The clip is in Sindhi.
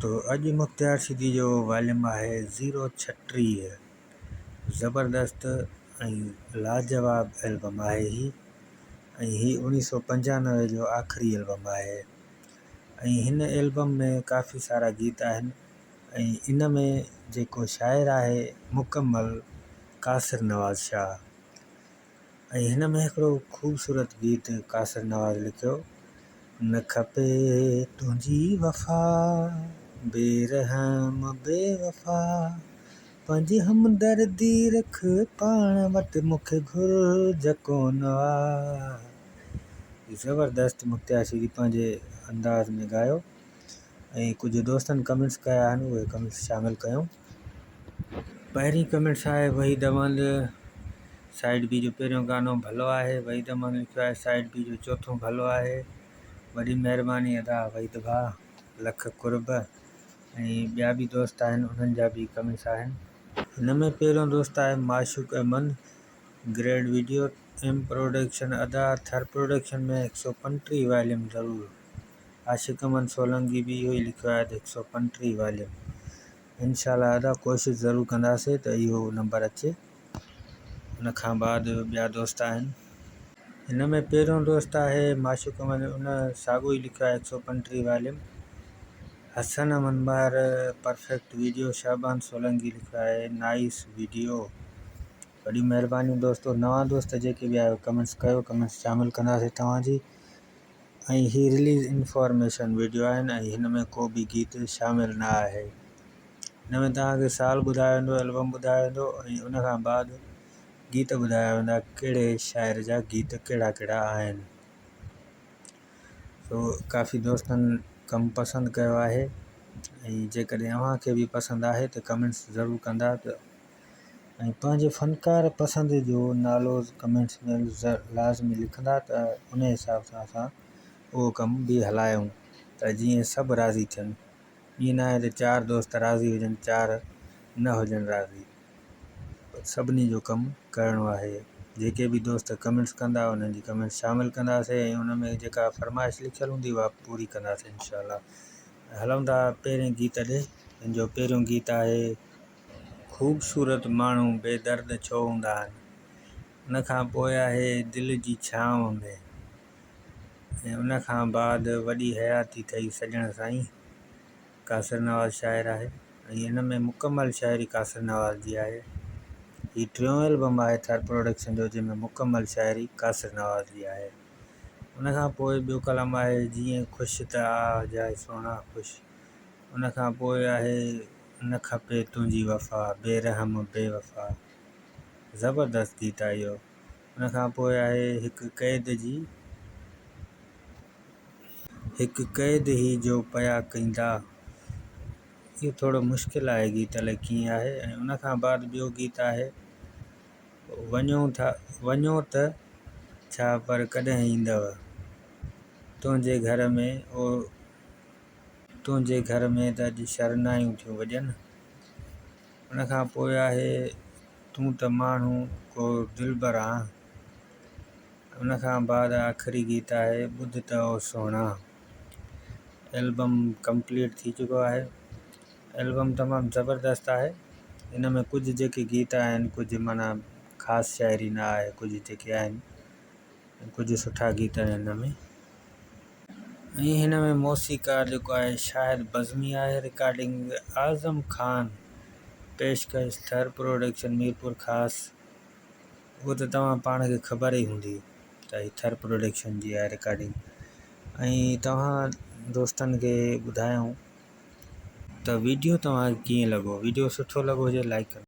دوستو اڄ مختيار شيدي جو واليم آهي زيرو 36. زبردست ۽ لاجواب البم آهي هي ۽ هي 1995 جو آخري البم آهي ۽ هن البم ۾ ڪافي سارا گيت آهن ۽ ان ۾ جيڪو شاعر آهي مڪمل قاصر نواز شاهه ۽ هن ۾ هڪڙو خوبصورت گيت قاصر نواز لکيو، نه کپي تنهنجي وفا، بي رحم بي وفا، پنهنجي همدردي رک پاڻ وٽ مون کي گهرج ڪونه آ. زبردست مختيار شيدي پنهنجي انداز ۾ ڳايو ۽ ڪجهه دوستن ڪمينٽس ڪيا آهن اهي ڪمينٽس شامل ڪيون. پهرين ڪمينٽس آهي وحيد احمد سائيڊ بي جو پهريون گانو ڀلو آهي وحيد احمد لکيو آهي سائيڊ بي جو چوٿون ڀلو آهي وڏي مهرباني ادا وحيد ڀاء لک قرب ۽ ٻيا به دوست آهن انهن جا به ڪمينٽس آهن. هن ۾ پهريون دوست آهي Mashooq Ahmed great video M production ادا ٿر پروڊڪشن ۾ 135 واليم ضرور عاشق احمد سولنگي به اهو ئي لکيو آهي ته 135 واليم انشاء الله ادا ڪوشش ضرور ڪنداسي ته اهو نمبر اچي ان کان بعد ٻيا دوست آهن. هن ۾ پهريون دوست آهي معشوق احمد ان ساڳو ئي لکيو آهي 135 واليم حسن احمد مهر پرفيڪٽ ويڊيو شعبان سولنگي لکيو آهي نائيس ويڊيو وڏي مهرباني دوستو نوان دوست جيڪي به آهيو ڪمينٽس ڪيو ڪمينٽس شامل ڪنداسي توهان جي ۽ هي رليز انفارميشن وڊيو آهن ۽ هن ۾ ڪو به گيت شامل نه آهي. هن ۾ توهان کي سال ٻڌايو ويندو، البم ٻڌايو ويندو ۽ ان کان بعد گيت ٻڌايا ويندا ڪهڙي شاعر جا گيت ڪهڙا ڪهڙا آهن. سو ڪافي دوستن ڪم پسند ڪيو آهي ۽ جيڪڏهن اوهان کي به پسند آهي ته ڪمينٽس ضرور ڪندا ته ۽ پنهنجي فنڪار پسند جو نالو ڪمينٽس ۾ لازمي لکندا ته ان حساب سان اسان اهو ڪم به هلايون ته جيئن سڀ راضي ٿين ائين ناهي ته چار دوست راضي هجن چار نه هجن راضي سڀني جو ڪم ڪرڻو آهي جيڪي به دوست ڪمينٽس ڪندا انهن جي ڪمينٽس شامل ڪنداسين ۽ ان ۾ جيڪا فرمائش لکيل هوندي اها پوري ڪنداسين انشاء الله هلون ٿا پهرين گيت ڏي جنهن جو پهريون گيت آهي. خوبصورت ماڻهو بي درد ڇو هوندا آهن؟ ان کان پوء آهي دل جي ڇانو ۾، ۽ ان کان بعد وڏي حياتي ٿئي سڄڻ سائين. قاصر نواز شاعر آهي ۽ ان ۾ مڪمل شاعري قاصر نواز جي آهي. هي ٽيون البم آهي ٿر پروڊڪشن جو جنهن ۾ مڪمل شاعري قاصر نواز جي آهي. ان کان پوء ٻيو ڪلام آهي جيئن خوش ته آ جاء سهڻا خوش. ان کان پوء آهي نه کپي تنهنجي وفا بي رحم بي وفا زبردست گيت آهي اهو ان کان پوء آهي هڪ قيد جي هڪ قيد هي جو پيا ڪيندا اهو ٿورو مشڪل آهي گيت الائي ڪيئن آهي ۽ ان کان بعد ٻيو گيت آهي وڃو ٿا وڃو ته ڇا پر ڪڏهن ايندؤ تنهنجي گهر ۾ او تنهنجي گهر ۾ ته اڄ شرنايون ٿيون وڄن. ان کان پوء آهي تون ته ماڻهو ڪو دلبر آن. ان کان بعد آخري گيت آهي ٻڌ ته او سهڻا. البم ڪمپليٽ ٿي چڪو آهي. البم تمام زبردست آهي. ان ۾ ڪجهه جيڪي گيت آهن ڪجهه معنيٰ خاص شاعري نه آهي ڪجهه جيڪي آهن ڪجهه سٺا گيت آهن هن ۾. ۽ هن ۾ موسيقار جيڪو آهي شاهد بزمي آهي رڪارڊنگ اعظم خان پيشڪش ٿر پروڊڪشن ميرپورخاص اهو ته توهان پاڻ کي خبر ئي هوندي ته هي ٿر پروڊڪشن جي آهي رڪارڊنگ ۽ توهان دوستن کي ٻڌايون ته ويڊيو توهان کي ڪيئن لڳو ويڊيو سٺو لڳو هجي لائڪ ڪندا.